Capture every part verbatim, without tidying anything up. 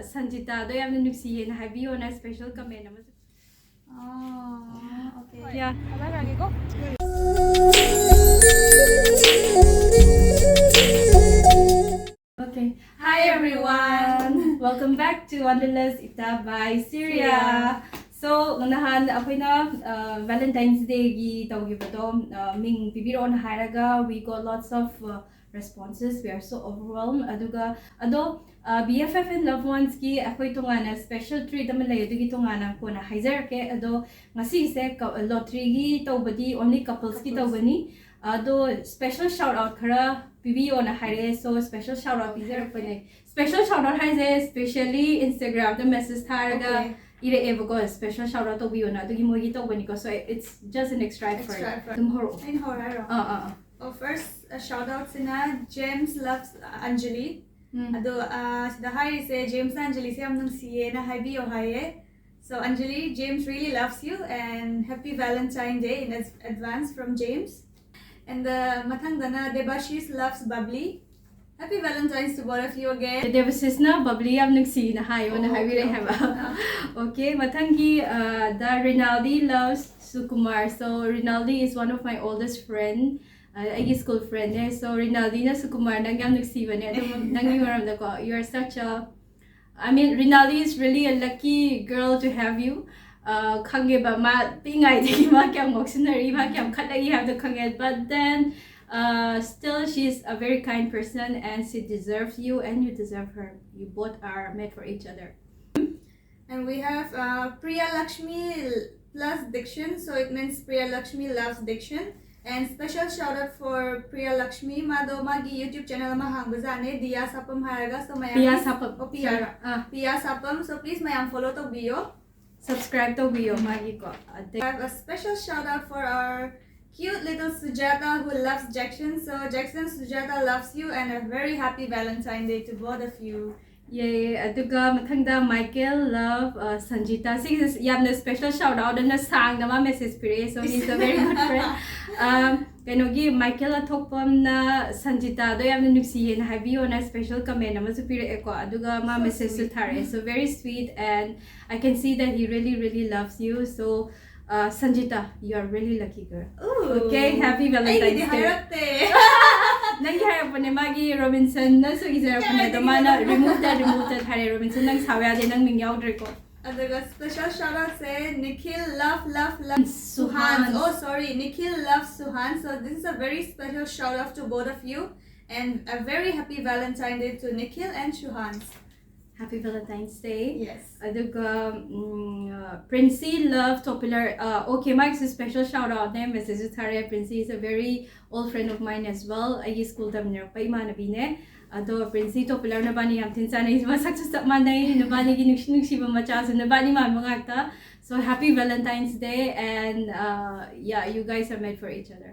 ꯁꯟꯖꯤꯇꯥꯗꯣ ꯌꯥꯝꯅ ꯅꯨꯡꯁꯤꯌꯦꯅ ꯍꯥꯏꯕꯤꯌꯣꯅ special comment ꯑꯃꯁꯨ. ꯑꯣ, okay. Yeah. ꯊꯥꯖꯈ꯭ꯔꯒꯦꯀꯣ. Okay. Hi everyone. Welcome back to Wanderlust Ita by Syria. So, ꯅꯍꯥꯟ ꯑꯩꯈꯣꯏꯅ Valentine's Dayꯒꯤ ꯇꯧꯈꯤꯕꯗꯣ ꯃꯤꯡ ꯄꯤꯕꯤꯔꯛꯑꯣꯅ ꯍꯥꯏꯔꯒ we got lots of responses. We are so overwhelmed. ꯑꯗꯨꯒ ꯑꯗꯣ BFF and loved onesꯀꯤ ꯑꯩꯈꯣꯏ ꯇꯣꯉꯥꯟꯅ special treat ꯑꯃ ꯂꯩ, ꯑꯗꯨꯒꯤ ꯇꯣꯉꯥꯟꯅ ꯀꯣꯟꯅ ꯍꯥꯏꯖꯔꯛꯀꯦ. ꯑꯗꯣ ꯉꯁꯤꯒꯤꯁꯦ lotteryꯒꯤ ꯇꯧꯕꯗꯤ only couplesꯀꯤ ꯇꯧꯒꯅꯤ. ꯑꯗꯣ special shout out ꯈꯔ ꯄꯤꯕꯤꯌꯣꯅ ꯍꯥꯏꯔꯛꯑꯦ. So special shout out ꯄꯤꯖꯔꯛꯄꯅꯦ. Special shout out ꯍꯥꯏꯁꯦ specially Instagramꯗ message ꯊꯥꯔꯒ ꯏꯔꯛꯑꯦꯕꯀꯣ, special shout out ꯇꯧꯕꯤꯌꯣꯅ, ꯑꯗꯨꯒꯤ ꯃꯣꯏꯒꯤ ꯇꯧꯕꯅꯤꯀꯣ. So it's just an extra effort. ꯑꯗꯨꯝ ꯍꯧꯔꯛꯑꯣ. ꯑꯩꯅ ꯍꯧꯔ ꯍꯥꯏꯔꯣ? ꯑꯥ ꯑꯥ ꯑꯥ. Oh, first shout out ꯁꯤꯅ James loves Anjali. ꯑꯗꯣ ꯁꯤꯗ ꯍꯥꯏꯔꯤꯁꯦ Jamesꯅ Anjaliꯁꯦ ꯌꯥꯝ ꯅꯨꯡꯁꯤꯌꯦꯅ ꯍꯥꯏꯕꯤꯌꯣ ꯍꯥꯏꯌꯦ. So Anjali, James really loves you and happy Valentine Day in advance from James. And the ꯃꯊꯪꯗꯅ Debashish loves Bubbly. Happy Valentine's to both of you again. Debashishꯅ Bubbly ꯌꯥꯝ ꯅꯨꯡꯁꯤꯅ ꯍꯥꯏꯌꯣꯅ ꯍꯥꯏꯕꯤꯔꯛꯑꯦ ꯍꯥꯏꯕ. Okay, ꯃꯊꯪꯒꯤ the Rinaldi loves Sukumar. So Rinaldi is one of my oldest friend. ꯑꯩꯒꯤ school friendꯅꯦ. So Rinaldiꯅ Sukumar ꯅꯪ ꯌꯥꯝ ꯅꯨꯡꯁꯤꯕꯅꯦ, ꯑꯗꯨꯝ ꯅꯪꯒꯤ ꯃꯔꯝꯗꯀꯣ, you are such a I mean, Rinaldi is really a lucky girl to have you. ꯈꯪꯉꯦꯕ ꯃꯥ ꯄꯤꯛꯏꯉꯩꯗꯒꯤ ꯃꯥ ꯀꯌꯥꯝ ꯉꯥꯎꯁꯤꯟꯅꯔꯤ, ꯃꯥ ꯀꯌꯥꯝ ꯈꯠꯂꯛꯏ ꯍꯥꯏꯕꯗꯣ ꯈꯪꯉꯦ. But then still, she's a very kind person and she deserves you and you deserve her. You both are made for each other. And we have Priya Lakshmi plus Dikshan, so it means Priya Lakshmi loves Dikshan. And special shout out for Priya Lakshmi. ꯃꯥꯗꯣ ꯃꯥꯒꯤ YouTube channel ꯑꯃ ꯍꯥꯡꯕꯖꯥꯠꯅꯦ, Diya Sapam ꯍꯥꯏꯔꯒ. So ꯃꯌꯥꯝ Piya Sapam. Oh, Piya. Ah. Piya Sapam. So please ꯃꯌꯥꯝ follow ꯇꯧꯕꯤꯌꯣ. Subscribe ꯇꯧꯕꯤꯌꯣ ꯃꯥꯒꯤꯀꯣ. I have a special shout out for our cute little Sujata who loves Jackson. So Jackson, Sujata loves you and a very happy Valentine Day to both of you. Yay. ꯑꯗꯨꯒ ꯃꯊꯪꯗ Michael love, uh, Sanjita. ꯁꯤꯒꯤꯁꯦ ꯌꯥꯝꯅ special shout out ꯑꯃꯅ ꯁꯥꯡꯅ ꯃꯥ message ꯄꯤꯔꯛꯑꯦ, so he's a very good friend. Um, ꯀꯩꯅꯣꯒꯤ Michael ꯑꯊꯣꯛꯄꯝꯅ ꯁꯟꯖꯤꯇꯥꯗꯣ ꯌꯥꯝꯅ ꯅꯨꯡꯁꯤꯌꯦꯅ ꯍꯥꯏꯕꯤꯌꯣꯅ special comment ꯑꯃꯁꯨ ꯄꯤꯔꯛꯑꯦꯀꯣ, ꯑꯗꯨꯒ ꯃꯥ So message ꯁꯨ sweet. ꯊꯥꯔꯛꯑꯦ. So very sweet, and I can see that he really, really loves you. So, uh, Sanjita, you are really lucky girl. Ooh. Okay, happy Valentine's ꯑꯩꯒꯤꯗꯤ Day. ꯍꯥꯏꯔꯛꯇꯦ. ꯅꯪꯒꯤ ꯍꯥꯏꯔꯛꯄꯅꯦ, ꯃꯥꯒꯤ Robinson ꯅꯁꯨ ꯏꯖꯔꯛꯄꯅꯦ, ꯑꯗꯣ ꯀꯥꯏꯗꯒꯤ ꯃꯥꯅ ꯅꯪꯅ? Remove that, remove that ꯍꯥꯏꯔꯦ꯫ Robinson, ꯅꯪ ꯁꯥꯎ ꯌꯥꯗꯦ, ꯅꯪ ꯃꯤꯡ ꯌꯥꯎꯗ꯭ꯔꯦꯀꯣ꯫ ꯑꯗꯨꯒ special shout out say Nikhil love, love, love Suhans. Suhans. Oh, sorry, Nikhil loves Suhans. So this is a very special shout out to both of you, and a very happy Valentine Day to Nikhil and Suhans. Happy Valentine's Day. Yes. ꯑꯗꯨꯒ, ꯎꯝ, uh, Princey love Topilar. Uh, okay, ꯃꯥꯒꯤꯁꯨ special shout out ꯅꯦ, message ꯁꯨ ꯊꯥꯔꯛꯑꯦ꯫ Princey is a very old friend of mine as well. ꯑꯩꯒꯤ school ꯇꯝꯃꯤꯟꯅꯔꯛꯄ ꯏꯃꯥꯟꯅꯕꯤꯅꯦ꯫ ꯑꯗꯣ Princey Topilar ꯅꯕꯥꯅꯤ ꯌꯥꯝ ꯊꯤꯅ ꯆꯥꯟꯅꯩ, ꯃꯁꯛꯁꯨ ꯆꯞ ꯃꯥꯟꯅꯩ, ꯅꯕꯥꯅꯤꯒꯤ ꯅꯨꯡꯁꯤ ꯅꯨꯡꯁꯤꯕ ꯃꯆꯥꯁꯨ ꯅꯕꯥꯅꯤ ꯃꯥꯟꯕ ꯉꯥꯛꯇ꯫ So happy Valentine's Day, and, uh, yeah, you guys are made for each other.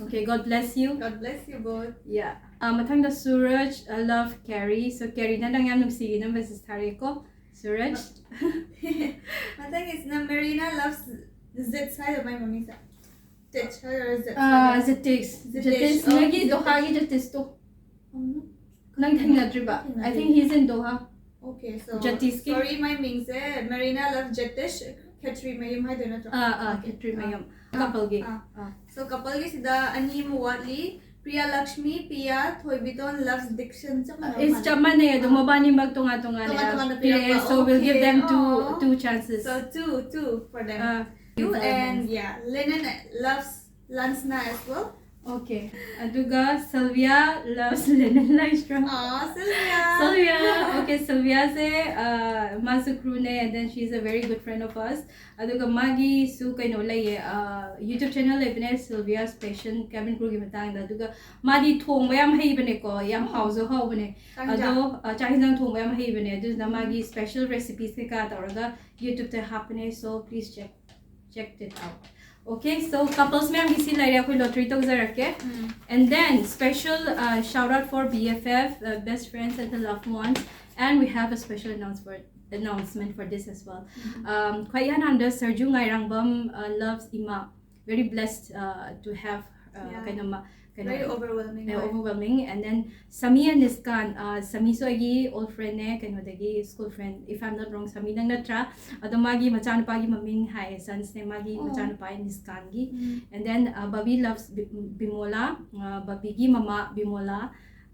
Okay, God bless you. God bless you both. Yeah. Uh, ꯃꯊꯪꯗ Suraj, uh, love Carrie. So Carrie ꯅ ꯅꯪ ꯌꯥꯝ ꯅꯨꯡꯁꯤꯌꯦꯅ message ꯊꯥꯔꯛꯑꯦꯀꯣ, Suraj. ꯃꯊꯪꯒꯤꯁꯤꯅ Marina loves Zits ꯍꯥꯏꯗꯣ ꯃꯥꯏ ꯃꯃꯤꯡꯁꯦ꯫ Tits ꯍꯥꯏꯗꯣꯏꯔꯥ Zits ꯑꯥ, ꯍꯥꯏꯗꯣꯏꯔꯥ? Zitix. Zitix. Zitix. ꯑꯣ, ꯅꯣꯏꯒꯤ Zitix. ꯗꯣꯍꯥꯒꯤ Zitix ꯇꯣ꯫ ꯎꯝ. ꯅꯪ ꯊꯦꯡꯅꯗ꯭ꯔꯤꯕ? ꯊꯦꯡꯅꯗ꯭ꯔꯤ꯫ I think he's in Doha. Okay, so Jatish ꯀꯤ? Sorry, ꯃꯥꯏ ꯃꯤꯡꯁꯦ Marina loves Jatish, ꯈꯦꯇ꯭ꯔꯤ ꯃꯌꯨꯝ ꯍꯥꯏꯗꯣꯏ ꯅꯠꯇ꯭ꯔꯣ? ꯑꯥ, ꯑꯥ, Okay. ꯈꯦꯇ꯭ꯔꯤ ꯑꯥ. ꯃꯌꯨꯝ꯫ ꯑꯥ, Couple ꯒꯤ꯫ ꯑꯥ. ꯑꯥ. So couple ꯒꯤꯁꯤꯗ ꯑꯅꯤ ꯑꯃ ꯋꯥꯠꯂꯤ꯫ Priya Lakshmi, Pia, Thoibiton loves Dixon. ꯆꯞ ꯃꯥꯟꯅꯕ It's ꯃꯥꯜꯂꯦ꯫ ꯆꯞ ꯃꯥꯟꯅꯩ, ꯑꯗꯣ ꯑꯥ. ꯃꯕꯥꯅꯤ ꯃꯛ ꯇꯣꯉꯥꯟ ꯇꯣꯉꯥꯟꯅ ꯇꯣꯉꯥꯟ ꯇꯣꯉꯥꯟꯅ ꯄꯤꯔꯛꯑꯦ, ꯄꯤꯔꯛꯄ꯫ So we'll give Okay. them two, ꯑꯣ꯫ Two chances. So two, two for them. Ah. You and, yeah, Lennon loves Lansna as well. Okay. ꯑꯗꯨꯒ Sylvia loves Lennon Lindstrom. Aw, Sylvia. Sylvia. Okay, Sylvia ꯁꯦ, uh, ꯃꯥꯁꯨ crew ꯅꯦ, and then she's a very good friend of us. ꯑꯗꯨꯒ ꯃꯥꯒꯤꯁꯨ ꯀꯩꯅꯣ ꯂꯩꯌꯦ, uh, YouTube channel ꯂꯩꯕꯅꯦ, Sylvia's Passion, cabin crew ꯒꯤ ꯃꯇꯥꯡꯗ꯫ ꯑꯗꯨꯒ ꯃꯥꯗꯤ ꯊꯣꯡꯕ ꯌꯥꯝ ꯍꯩꯕꯅꯦꯀꯣ, ꯌꯥꯝ ꯎꯝ꯫ ꯍꯥꯎꯁꯨ ꯍꯥꯎꯕꯅꯦ꯫ ꯆꯥꯛ ꯍꯤꯟꯖꯥꯡ꯫ ꯑꯗꯣ, uh, ꯆꯥꯛ ꯍꯤꯟꯖꯥꯡ ꯊꯣꯡꯕ ꯌꯥꯝ ꯍꯩꯕꯅꯦ, ꯑꯗꯨꯗꯨꯅ ꯎꯝ꯫ ꯃꯥꯒꯤ special recipes ꯀꯩꯀꯥ ꯇꯧꯔꯒ YouTube ꯇ ꯍꯥꯞꯄꯅꯦ, so please check, check it out. Okay, so couples ꯃꯌꯥꯝꯒꯤ ꯁꯤ ꯂꯩꯔꯦ, ꯑꯩꯈꯣꯏ lottery ꯇꯧꯖꯔꯛꯀꯦ꯫ ꯎꯝ꯫ And then special, uh, shout out for B F F, uh, best friends and the loved ones, And we have a special announce for, announcement for this as well. Um, ꯈ꯭ꯋꯥꯏ ꯏꯍꯥꯟ ꯍꯥꯟꯕꯗ ꯁꯔꯖꯨ ꯉꯥꯏꯔꯥꯡꯕꯝ, uh, loves ꯏꯃꯥ. Very blessed, uh, to have, uh, Yeah. ꯀꯩꯅꯣꯃ, ꯀꯩꯅꯣ, Very overwhelming. uh, overwhelming. And then Shammi and ꯅꯤꯁꯀꯥꯟ, uh, ꯁꯃꯤꯁꯨ ꯑꯩꯒꯤ old friendꯅꯦ, ꯀꯩꯅꯣꯗꯒꯤ, school friend, if I'm not wrong, ꯁꯃꯤ ꯅꯪ ꯅꯠꯇ꯭ꯔꯥ? ꯑꯗꯣ ꯃꯥꯒꯤ ꯃꯆꯥꯅꯨꯄꯥꯒꯤ ꯃꯃꯤꯡ ꯍꯥꯏ, sonsꯅꯦ ꯃꯥꯒꯤ Oh. ꯃꯆꯥꯅꯨꯄꯥ ꯅꯤꯁꯀꯥꯟꯒꯤ. Mm. And then, uh, Babi loves Bi- Bimola, uh, ꯕꯕꯤꯒꯤ ꯃꯃꯥ ꯕꯤꯃꯣꯂꯥ,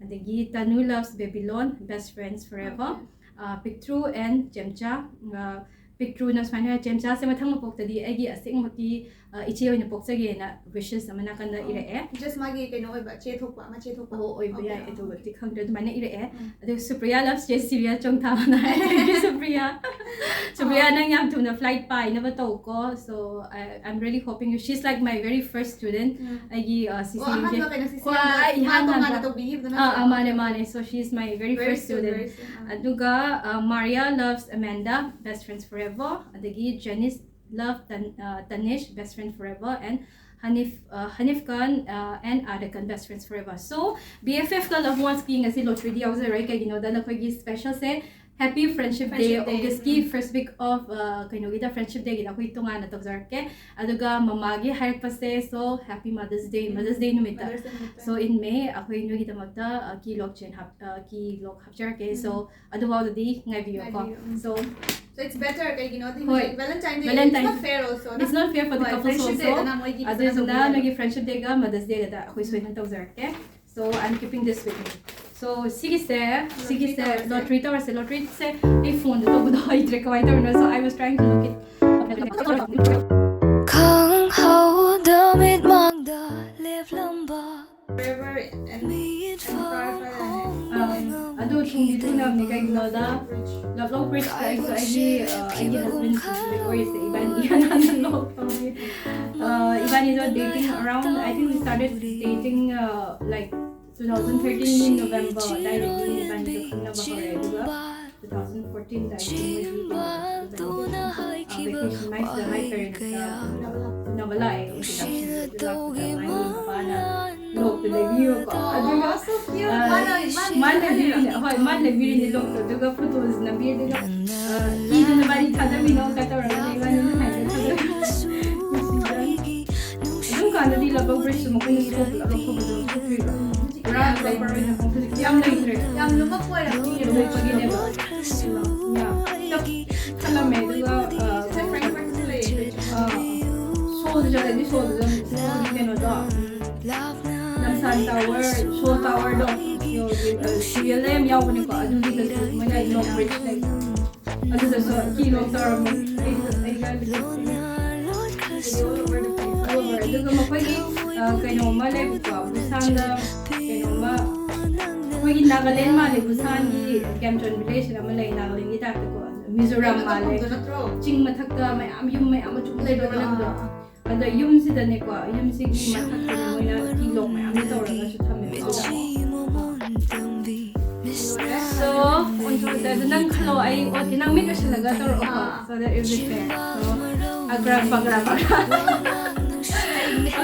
ꯑꯗꯒꯤ Tanu loves Babylon, best friends forever. Okay. Uh, ꯄꯤꯛꯇ꯭ꯔꯨ and ꯆꯦꯝꯆꯥ, uh, ꯄꯤꯛꯇ꯭ꯔꯨꯅ ꯁꯨꯃꯥꯏꯅ ꯍꯥꯏ, "ꯆꯦꯝꯆꯥꯁꯦ ꯃꯊꯪ ꯃꯄꯣꯛꯇꯗꯤ ꯑꯩꯒꯤ ꯑꯁꯦꯡꯕꯃꯛꯀꯤ, uh, ꯏꯆꯦ ꯑꯣꯏꯅ ꯄꯣꯛꯆꯒꯦꯅ wishes ꯑꯃ ꯅꯥꯀꯟꯗ Oh. ꯏꯔꯛꯑꯦ." Just ꯃꯥꯒꯤ ꯀꯩꯅꯣ ꯑꯣꯏꯕ, ꯆꯦ ꯊꯣꯛꯄ, ꯃꯆꯦ ꯊꯣꯛꯄ. ꯑꯣ, ꯑꯣꯏꯕ ꯌꯥꯏ, Okay. ꯑꯗꯨꯒꯗꯤ ꯈꯪꯗ꯭ꯔꯦ, ꯑꯗꯨꯃꯥꯏꯅ ꯏꯔꯛꯑꯦ꯫ Mm. ꯑꯗꯨ ꯁꯨꯄ꯭ꯔꯤꯌꯥ loves ꯆꯦ Syria ꯆꯣꯡꯊꯥꯕꯅ high, "Thank you, Supriya. Supriya, ꯅꯪ ꯌꯥꯝ ꯊꯨꯅ flight ꯄꯥꯏꯅꯕ ꯇꯧꯀꯣ." So, I, I'm really hoping you, she's like my very first student. Mm. ꯑꯩꯒꯤ, uh, ꯑꯣ, CCMꯒꯤ ꯑꯍꯥꯟꯕ ꯀꯩꯅꯣ, CCM ꯈ꯭ꯋꯥꯏ ꯃꯥ ꯏꯍꯥꯟ ꯇꯣꯉꯥꯟꯅ ꯍꯥꯟꯕ꯫ ꯇꯧꯕꯤꯈꯤꯕꯗꯣ ꯑꯥ, ꯅꯠꯇ꯭ꯔꯣ? ꯑꯥ, ꯃꯥꯅꯦ, ꯃꯥꯅꯦ꯫ So, she is my very Very first soon, student. very soon. ꯑꯥ. ꯑꯗꯨꯒ, uh, Maria loves Amanda, best friends forever. ꯑꯗꯒꯤ Janice love Tan-, uh, Tanish, best friend forever. And Hanif, uh, Hanif Khan, uh, and Ada Khan, best friends forever. So, BFF ꯀ loved ones ꯀꯤ ꯉꯁꯤ lottery ꯗꯤ ꯌꯥꯎꯖꯔꯣꯏ꯫ ꯀꯩꯒꯤꯅꯣꯗ ꯅꯈꯣꯏꯒꯤ special ꯁꯦ Happy Friendship Day, Friendship Day, August ꯀꯤ mm. first week of, uh, ꯀꯩꯅꯣꯒꯤꯗ, Friendship Day ꯒꯤꯗ ꯑꯩꯈꯣꯏ ꯇꯣꯉꯥꯟꯅ ꯇꯧꯖꯔꯛꯀꯦ꯫ ꯑꯗꯨꯒ ꯃꯃꯥꯒꯤ ꯍꯥꯏꯔꯛꯄꯁꯦ, so Happy Mother's Day, Mother's Day ꯅꯨꯃꯤꯠꯇ꯫ Mother's Day ꯅꯨꯃꯤꯠꯇ. So in May ꯑꯩꯈꯣꯏ ꯅꯣꯏꯒꯤꯗꯃꯛꯇ, uh, key lock chain half-, uh, key lock ꯍꯥꯞꯆꯔꯛꯀꯦ꯫ So ꯑꯗꯨꯐꯥꯎꯗꯗꯤ ꯉꯥꯏꯕꯤꯌꯣꯀꯣ꯫ ꯉꯥꯏꯕꯤꯌꯣ, mm. So So it's better, ꯀꯩꯒꯤꯅꯣꯗꯤ ꯍꯣꯏ. ꯍꯧꯖꯤꯛ Valentine Day, Valentine. It's not fair also, It's not fair for the ꯍꯣꯏ, couples Friendship also. Day ꯗꯅ ꯃꯣꯏꯒꯤ ꯐꯖꯅ ꯑꯗꯨꯗꯨꯅ ꯇꯧꯕꯤꯌꯦꯕ. ꯅꯣꯏꯒꯤ Friendship Day ꯒ Mother's Day good ꯑꯩꯈꯣꯏ ꯁꯣꯏꯗꯅ ꯇꯧꯖꯔꯛꯀꯦ꯫ So I'm keeping this with me. So ꯁꯤꯒꯤꯁꯦ, ꯁꯤꯒꯤꯁꯦ ꯇꯧꯔꯁꯦ. Lottery ꯇꯧꯔꯁꯦ꯫ Lottery ꯁꯦ ꯑꯩ phone ꯗ ꯇꯧꯕꯗꯣ ꯍꯩꯇ꯭ꯔꯦ, ꯀꯃꯥꯏꯅ ꯇꯧꯔꯤꯅꯣ? So I was trying to look it. ꯈꯪꯍꯧꯗ ꯃꯤꯠꯃꯥꯡꯗ ꯂꯦꯞꯂꯝꯕ Forever and ꯃꯤꯠꯐꯝ ꯑꯥ, ꯑꯗꯨ ꯊꯨꯡꯗꯤ ꯊꯨꯡꯅꯕꯅꯤ, ꯀꯩꯒꯤꯅꯣꯗ Love Love Bridge ꯇ ꯑꯩꯁꯨ ꯑꯩꯒꯤ, ꯑ, ꯑꯩꯒꯤ husband ꯁꯤꯁꯨ ꯑꯣꯏꯔꯤꯁꯦ, ꯏꯕꯥꯅꯤ ꯏꯍꯥꯟ ꯍꯥꯟꯅ love ꯇꯧꯕꯤ꯫ ꯑ, ꯏꯕꯥꯅꯤꯗꯣ dating around, I think we started dating, uh, like two thousand thirteen ꯒꯤ November ꯑꯗꯥꯏꯗꯒꯤ ꯏꯕꯥꯅꯤꯗꯣ ꯈꯪꯅꯕ ꯍꯧꯔꯛꯑꯦ꯫ ꯑꯗꯨꯒ two ꯇꯨ ꯊꯥꯎꯖꯟ ꯐꯣꯔꯇꯤꯟꯗ ꯑꯩꯁꯦ ꯃꯣꯏꯒꯤ ꯀꯩꯅꯣꯗ, ꯑ, vacation ꯃꯥꯏꯁꯤꯗ ꯃꯥꯏ parents ꯀ ꯎꯅꯕ ꯂꯥꯛꯑꯦ꯫ ꯎꯅꯕ ꯂꯥꯛꯄꯗ ꯃꯥꯒꯤ ꯃꯄꯥꯅ ꯂꯣꯛꯇꯨ ꯂꯩꯕꯤꯌꯦꯕꯀꯣ꯫ ꯑꯗꯨꯒ, ꯑ, ꯃꯥꯅ ꯂꯩꯕꯤꯔꯤꯅꯦ, ꯍꯣꯏ, ꯃꯥꯅ ꯂꯩꯕꯤꯔꯤꯅꯦ ꯂꯣꯛꯇꯣ꯫ ꯑꯗꯨꯒ photos ꯅꯝꯕꯤ, ꯑꯗꯨꯒ, ꯑ, "ꯏꯗꯨꯅ ꯏꯕꯥꯅꯤ ꯊꯥꯗꯃꯤꯟꯅꯧ" ꯀ ꯇꯧꯔꯒ ꯏꯕꯥꯅꯤ ꯅꯨꯡꯉꯥꯏꯅ ꯊꯥꯗꯃꯤꯟꯅꯩ꯫ ꯑꯗꯨꯝ ꯀꯥꯟꯗꯗꯤ Love Bridge ꯁꯨ ꯃꯈꯣꯏꯅ ꯁꯣꯛꯄ ꯂꯧꯊꯣꯛꯄꯗꯣ ꯂꯧꯊꯣꯛꯄꯤꯕ꯫ ꯄꯨꯔꯥ ꯂꯩꯕ ꯑꯣꯏꯅ ꯍꯧꯖꯤꯛꯇꯤ ꯌꯥꯝ ꯂꯩꯇ꯭ꯔꯦ꯫ ꯌꯥꯝ ꯂꯨꯝꯃꯛꯄ ꯑꯣꯏꯔꯝꯅꯤꯌꯦ꯫ ꯂꯨꯝꯃꯛꯄꯒꯤꯅꯦꯕ꯫ ꯌꯥꯝ ꯊꯜꯂꯝꯃꯦ꯫ ꯑꯗꯨꯒ, ꯑ, ꯁꯣꯜꯗ ꯆꯠꯂꯗꯤ ꯁꯣꯜꯗ ꯑꯗꯨꯝ ꯀꯩꯅꯣꯗꯣ, ꯅꯝꯁꯥꯟ tower, ꯁꯣꯜ tower ꯗꯣ, ꯁꯤꯔꯤꯌꯦꯜꯗ ꯌꯥꯝ ꯌꯥꯎꯕꯅꯦꯀꯣ꯫ ꯑꯗꯨꯒꯤꯗꯁꯨ ꯃꯣꯏꯅ Love Bridge ꯂꯩ꯫ ꯑꯗꯨꯗꯁꯨ ꯀꯤ ꯂꯣꯛ ꯇꯧꯔꯝꯃꯦ꯫ ꯑꯩꯒ, ꯑꯩꯒ ꯑꯗꯨꯒ ꯃꯈꯣꯏꯒꯤ, ꯑ, ꯀꯩꯅꯣꯝꯃ ꯂꯩꯕꯀꯣ, ꯕꯨꯁꯥꯟꯗ ꯀꯩꯅꯣꯝꯃ, ꯑꯩꯈꯣꯏꯒꯤ ꯅꯥꯒꯥꯂꯦꯟ ꯃꯥꯜꯂꯦ, ꯕꯨꯁꯥꯟꯒꯤ ꯒ꯭ꯌꯥꯝꯆꯣꯟ village ꯑꯃ ꯂꯩ, ꯅꯥꯒꯥꯂꯦꯟꯒꯤ type ꯇꯀꯣ, ꯃꯤꯖꯣꯔꯥꯝ ꯃꯥꯜꯂꯦ꯫ ꯆꯤꯡ ꯃꯊꯛꯇ ꯃꯌꯥꯝ, ꯌꯨꯝ ꯃꯌꯥꯝ ꯑꯃ ꯆꯨꯝ ꯂꯩꯕ ꯂꯩꯕꯗꯣ꯫ ꯑꯗ ꯌꯨꯝꯁꯤꯗꯅꯦꯀꯣ, ꯌꯨꯝꯁꯤꯒꯤ ꯃꯊꯛꯇꯅꯦ ꯃꯣꯏꯅ ꯀꯤ ꯂꯣꯛ ꯃꯌꯥꯝꯁꯦ ꯇꯧꯔꯒꯁꯨ ꯊꯝꯃꯦꯕꯀꯣ꯫ So, ꯑꯗꯨ ꯅꯪ ꯈꯜꯂꯣ, ꯑꯩ ꯑꯣꯠꯀꯦ, ꯅꯪ ꯃꯤꯠ ꯎꯏꯁꯤꯜꯂꯒ ꯇꯧꯔꯛꯑꯣꯀꯣ꯫ So that it will be fair. So, Agra ꯕꯒ꯭ꯔꯥ ꯕꯒ꯭ꯔꯥ꯫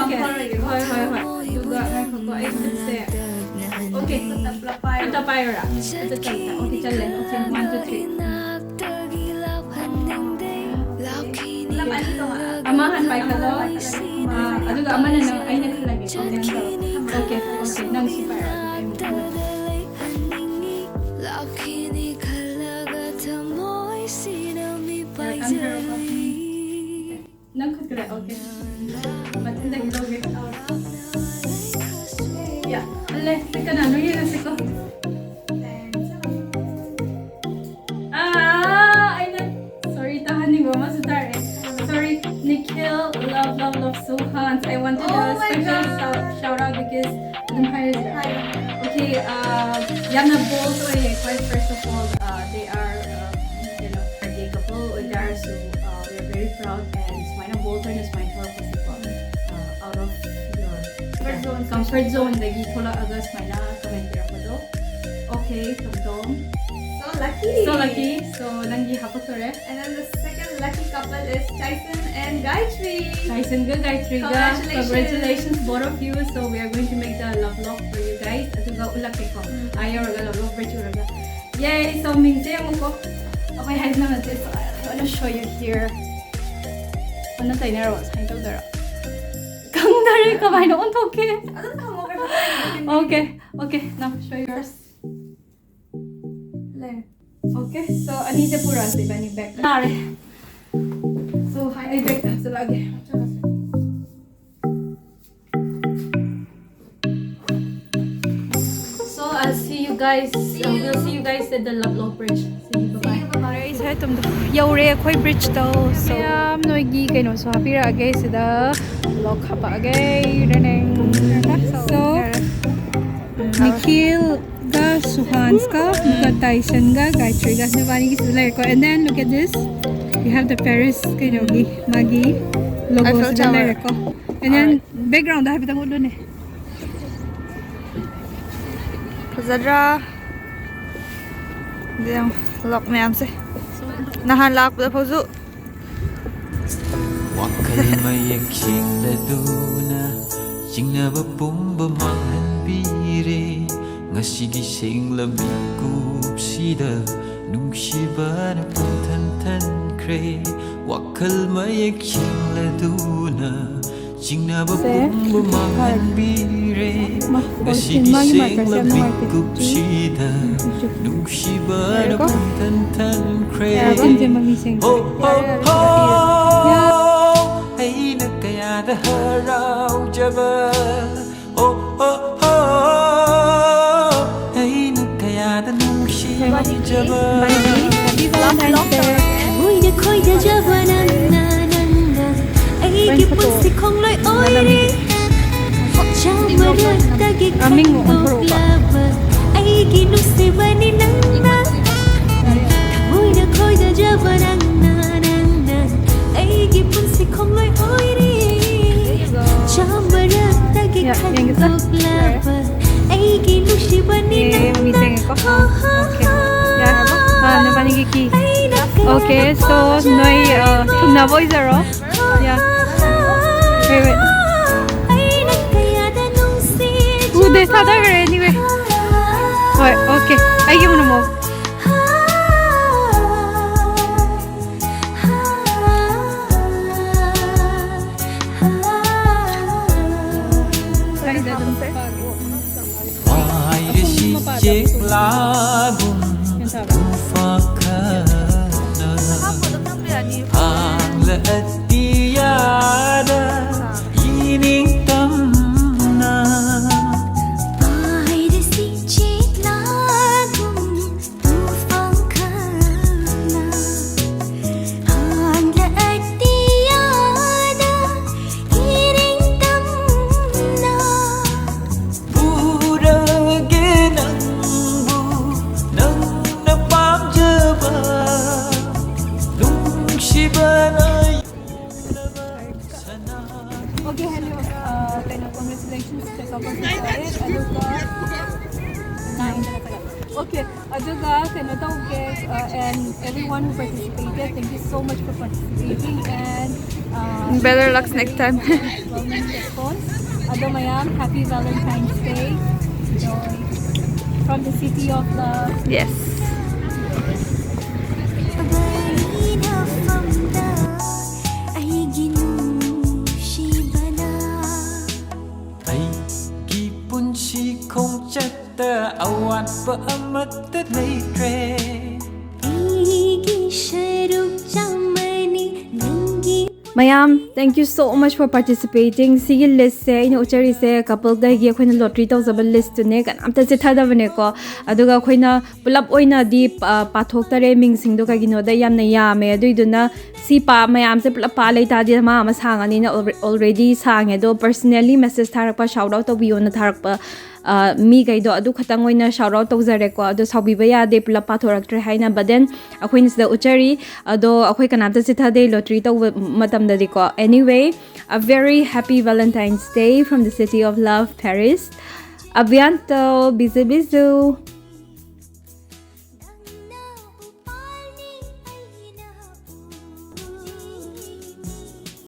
Okay. ꯍꯣꯏ, ꯍꯣꯏ, ꯍꯣꯏ꯫ ꯑꯗꯨꯒ ꯉꯥꯏꯈꯣꯀꯣ, ꯑꯩ ꯈꯨꯠꯁꯦ꯫ Okay. ꯈꯨꯠꯇ ꯄꯥꯏꯔꯣꯔꯥ? ꯈꯨꯠꯇ ꯆꯜꯂꯦ꯫ Okay, one, two, three. ꯑꯃ ꯍꯥꯟꯅ ꯄꯥꯏꯈꯠꯂꯣ꯫ ꯑꯥ, ꯑꯗꯨꯒ ꯑꯃꯅ ꯅꯪ, ꯑꯩꯅ ꯈꯜꯂꯒꯦ꯫ Okay, okay, ꯅꯪ ꯁꯤ ꯄꯥꯏꯔꯣ꯫ ꯅꯪ ꯈꯨꯠꯇꯨꯗ, okay. ꯃꯊꯪꯗꯒꯤ ꯂꯧꯒꯦ꯫ ꯌꯥ, ꯂꯦ, ꯀꯅꯥꯅꯣ ꯌꯦꯡꯉꯁꯤꯀꯣ꯫ ꯑꯥ, ꯑꯩꯅ sorry ꯇꯥꯍꯟꯅꯤꯡꯕ ꯑꯃꯁꯨ ꯇꯥꯔꯛꯑꯦ꯫ Sorry, Nikhil, love, love, love, Suhans. I wanted a special shout, shout out because ꯑꯗꯨꯝ ꯍꯥꯏꯔꯁꯤꯔꯥ? Okay, uh, ꯌꯥꯝꯅ bold ꯑꯣꯏꯌꯦ꯫ Quite first of all, uh, they are, uh, you know, a gay couple ꯑꯣꯏꯇꯥꯔꯁꯨ, uh, we are very proud and ꯁꯨꯃꯥꯏꯅ bold ꯑꯣꯏꯅ ꯁꯨꯃꯥꯏꯅ ꯊꯣꯛꯂꯛꯄꯁꯦꯀꯣ, uh, out of your comfort zoneꯗꯒꯤ ꯊꯣꯛꯂꯛꯑꯒ ꯁꯨꯃꯥꯏꯅ comment ꯄꯤꯔꯛꯄꯗꯣ꯫ Okay, ꯇꯣꯝ ꯇꯣꯝ꯫ Lucky. So lucky. So ꯅꯪꯒꯤ ꯍꯥꯄꯛꯇꯣꯔꯦ. And then the second lucky couple is Tyson and Gayatri. Tysonꯒ Gayatryꯒ. Congratulations. Congratulations, both of you. So we are going to make the love lock for you guys. ꯑꯗꯨꯒ ꯎꯠꯂꯛꯀꯦꯀꯣ. ꯑꯥ ꯌꯧꯔꯒ love lock bridge ꯎꯔꯒ. Yay! So ꯃꯤꯡꯁꯦ ꯌꯦꯡꯉꯨꯀꯣ. ꯑꯩꯈꯣꯏ ꯍꯥꯏꯅ ꯅꯠꯇꯦ. So I want to show you here. ꯑꯣꯟꯅ ꯇꯩꯅꯔꯣ. ꯁꯨꯃꯥꯏꯅ ꯇꯧꯗꯣꯏꯔꯣ? ꯈꯪꯗꯔꯦ ꯀꯃꯥꯏꯅ ꯑꯣꯟꯊꯣꯛꯀꯦ. ꯑꯗꯨꯝ ꯊꯝꯃꯣ. Okay, okay. Now show you first. ꯂꯩꯔꯦ. Okay, so ꯑꯅꯤꯁꯦ ꯄꯨꯔꯛꯑꯁꯦ ꯏꯕꯥꯅꯤ bag. ꯌꯥꯔꯦ. So ꯑꯩ bag ꯍꯥꯞꯆꯤꯜꯂꯛꯑꯒꯦ. So I'll see you guys. Uh, we'll see you guys at the Love Lock Bridge. See you. Bye bye. ꯌꯧꯔꯦ ꯑꯩꯈꯣꯏ bridgeꯇꯣ. So ꯃꯌꯥꯝ ꯅꯣꯏꯒꯤ ꯀꯩꯅꯣꯁꯨ ꯍꯥꯞꯄꯤꯔꯛꯑꯒꯦ ꯁꯤꯗ. Lock ꯍꯥꯞꯄꯛꯑꯒꯦ. So ꯅꯤꯈꯤꯜꯒ ꯁꯨꯍꯥꯟꯁꯀ ꯑꯗꯨꯒ ꯇꯥꯏꯁꯟꯒ ꯒꯥꯏꯇ꯭ꯔꯤꯒ ꯅꯕꯥꯅꯤꯒꯤꯁꯨ ꯂꯩꯔꯦꯀꯣ. And then look at this. We have the Paris ꯀꯩꯅꯣꯒꯤ ꯃꯥꯒꯤ logo Eiffel ꯁꯤꯗ Tower. ꯂꯩꯔꯦꯀꯣ. And then background ꯗ ꯍꯥꯏꯐꯦꯠꯇꯪ ꯎꯠꯂꯨꯅꯦ. ꯐꯖꯗ꯭ꯔꯥ? ꯑꯗꯨ ꯌꯦꯡꯉꯣ, lock ꯃꯌꯥꯝꯁꯦ꯫ ꯅꯍꯥꯟ ꯂꯥꯛꯄꯗ ꯐꯥꯎꯁꯨ ꯋꯥꯈꯜ ꯃꯌꯦꯛ ꯁꯦꯡꯂꯗꯨꯅ ꯆꯤꯡꯅꯕ ꯄꯨꯝꯕ ꯃꯥꯡꯍꯟꯕꯤꯔꯦ꯫ ꯉꯁꯤꯒꯤ ꯁꯦꯡꯂꯕꯤ ꯀꯨꯞꯁꯤꯗ ꯅꯨꯡꯁꯤꯕꯅ ꯄꯨꯡꯊꯟ ꯊꯟꯈ꯭ꯔꯦ꯫ ꯋꯥꯈꯜ ꯃꯌꯦꯛ ꯁꯦꯡꯂꯗꯨꯅ ꯆꯤꯡꯅꯕ ꯁꯦ, ꯄꯨꯝꯕ ꯃꯥꯡꯍꯟꯕꯤꯔꯦ꯫ ꯃꯥ, ꯉꯁꯤꯒꯤ ꯃꯥꯒꯤ marker ꯁꯦ ꯌꯥꯝ ꯁꯦꯡꯂꯕꯤ ꯅꯨꯡꯉꯥꯏꯇꯦ꯫ ꯀꯨꯞꯁꯤꯗ ꯅꯨꯡꯁꯤꯕꯅ ꯌꯥꯔꯦꯀꯣ? ꯄꯨꯡꯊꯟ ꯊꯟꯈ꯭ꯔꯦ꯫ ꯌꯥꯔꯕ? ꯁꯦꯝꯕ ꯃꯤꯁꯤꯡꯁꯦ꯫ ꯍꯣ, ꯍꯣ, ꯍꯣ꯫ ꯑꯩꯅ ꯀꯌꯥꯗ ꯍꯔꯥꯎꯖꯕ꯫ ꯍꯣ, ꯍꯣ, ꯍꯣ꯫ ꯑꯩꯅ ꯀꯌꯥꯗ ꯅꯨꯡꯁꯤꯖꯕ꯫ ꯊꯃꯣꯏꯅ ꯈꯣꯏꯗꯖꯕ ꯅꯪꯅ, ꯅꯪꯅ ꯑꯩꯒꯤ ꯄꯨꯟꯁꯤ ꯈꯣꯡꯂꯣꯏ ꯑꯣꯏꯔꯦ꯫ ꯍꯛꯆꯥꯡ ꯃꯔꯛꯇꯒꯤ ꯃꯃꯤꯡ ꯑꯣꯟꯊꯣꯔꯛꯎꯀꯣ꯫ ꯈꯟꯗꯣꯛꯂꯕ ꯑꯩꯒꯤ ꯅꯨꯡꯁꯤꯕꯅꯤ ꯅꯪꯅ꯫ ꯊꯃꯣꯏꯅ ꯈꯣꯏꯗꯖꯕ ꯅꯪꯅ, ꯅꯪꯅ ꯑꯩꯒꯤ ꯄꯨꯟꯁꯤ ꯈꯣꯡꯂꯣꯏ ꯑꯣꯏꯔꯦ꯫ ꯍꯛꯆꯥꯡ ꯃꯔꯛꯇꯒꯤ ꯌꯥ, ꯌꯦꯡꯒꯦ ꯁꯦ꯫ ꯈꯟꯗꯣꯛꯂꯕ ꯑꯩꯒꯤ ꯅꯨꯡꯁꯤꯕꯅꯤ ꯑꯦ, ꯃꯃꯤ ꯅꯪꯅ꯫ ꯁꯦꯡꯉꯦꯀꯣ? ꯍꯣ, ꯍꯣ, Okay. ꯍꯣ꯫ ꯌꯥꯔꯕ? Okay, so ꯅꯣꯏ, ꯑ, ꯊꯨꯡꯅꯕ ꯑꯣꯏꯖꯔꯣ꯫ Yeah. Wait, wait. ꯎꯗꯦ, ꯊꯥꯗꯈ꯭ꯔꯦ, anyway. ꯍꯣꯏ, okay. ꯑꯩꯒꯤ ꯑꯃꯨꯛ ꯅꯝꯃꯣ꯫ ꯀꯥꯏꯗ ꯑꯗꯨꯝ ꯄꯥꯛꯑꯣ꯫ Virus ꯆꯦꯛꯂꯥꯒꯨꯝ ꯇꯨꯐꯥꯈꯅ ꯍꯥꯡꯂꯛꯑꯗꯤ ꯌꯥꯗ ꯏꯅꯤꯡꯇꯝꯅ꯫ Virus ꯆꯦꯛꯂꯥꯒꯨꯝ ꯇꯨꯐꯥꯈꯅ ꯍꯥꯡꯂꯛꯑꯗꯤ ꯌꯥꯗ ꯏꯅꯤꯡꯇꯝꯅ꯫ ꯄꯨꯔꯒꯦ ꯅꯪꯕꯨ ꯅꯪꯅ ꯄꯥꯝꯖꯕ ꯅꯨꯡꯁꯤꯕꯅ ꯌꯣꯛꯂꯕ ꯁꯅꯥ꯫ Okay, hello. Uh, ꯀꯩꯅꯣ, congratulations to the couples. ꯑꯗꯨꯒ, okay, ꯑꯗꯨꯒ ꯀꯩꯅꯣ ꯇꯧꯒꯦ, uh, and everyone who participated, thank you so much for participating and, uh, better luck next time. Well, next phone. ꯑꯗꯣ ꯃꯌꯥꯝ, happy Valentine's Day. Joy from the city of love. Yes. ꯑꯩꯒꯤ ꯅꯨꯡꯁꯤꯕꯅ ꯑꯩꯒꯤ ꯄꯨꯟꯁꯤ ꯈꯣꯡꯆꯠꯇ ꯑꯋꯥꯠꯄ ꯑꯃꯠꯇ ꯂꯩꯇ꯭ꯔꯦ꯫ ꯑꯩꯒꯤ ꯁꯔꯨꯛ ꯆꯥꯝꯃꯅꯤ ꯅꯪꯒꯤ꯫ ꯃꯌꯥꯝ, thank you so much for participating. ꯁꯤꯒꯤ listꯁꯦ ꯑꯩꯅ ꯎꯠꯆꯔꯤꯁꯦ coupleꯗꯒꯤ ꯑꯩꯈꯣꯏꯅ lottery ꯇꯧꯖꯕ listꯇꯨꯅꯦ, ꯀꯅꯥꯝꯇ ꯆꯤꯠꯊꯗꯕꯅꯦꯀꯣ꯫ ꯑꯗꯨꯒ ꯑꯩꯈꯣꯏꯅ ꯄꯨꯂꯞ ꯑꯣꯏꯅꯗꯤ, ꯑ, ꯄꯥꯊꯣꯛꯇꯔꯦ ꯃꯤꯡꯁꯤꯡꯗꯣ, ꯀꯩꯒꯤꯅꯣꯗ ꯌꯥꯝꯅ ꯌꯥꯝꯃꯦ꯫ ꯑꯗꯨꯏꯗꯨꯅ ꯁꯤ ꯄꯥ-, ꯃꯌꯥꯝꯁꯦ ꯄꯨꯂꯞ ꯄꯥ ꯂꯩꯇꯥꯔꯗꯤ ꯃꯥ ꯑꯃ ꯁꯥꯡꯉꯅꯤꯅ alre-, already ꯁꯥꯡꯉꯦ꯫ ꯑꯗꯣ personally message ꯊꯥꯔꯛꯄ, shout out ꯇꯧꯕꯤꯌꯣꯅ ꯊꯥꯔꯛꯄ, ꯑ, ꯃꯤꯈꯩꯗꯣ ꯑꯗꯨ ꯈꯛꯇꯪ ꯑꯣꯏꯅ shout out ꯇꯧꯖꯔꯦꯀꯣ꯫ ꯑꯗꯣ ꯁꯥꯎꯕꯤꯕ ꯌꯥꯗꯦ, ꯄꯨꯂꯞ ꯄꯥꯊꯣꯔꯛꯇ꯭ꯔꯦ ꯍꯥꯏꯅ꯫ But then ꯑꯩꯈꯣꯏꯅ ꯁꯤꯗ ꯎꯠꯆꯔꯤ꯫ ꯑꯗꯣ ꯑꯩꯈꯣꯏ ꯀꯅꯥꯝꯇ ꯆꯤꯠꯊꯗꯦ lottery ꯇꯧꯕ ꯃꯇꯝꯗꯗꯤꯀꯣ꯫ Anyway, a very happy Valentine's Day from the city of love, Paris. À bientôt, bisous bisous.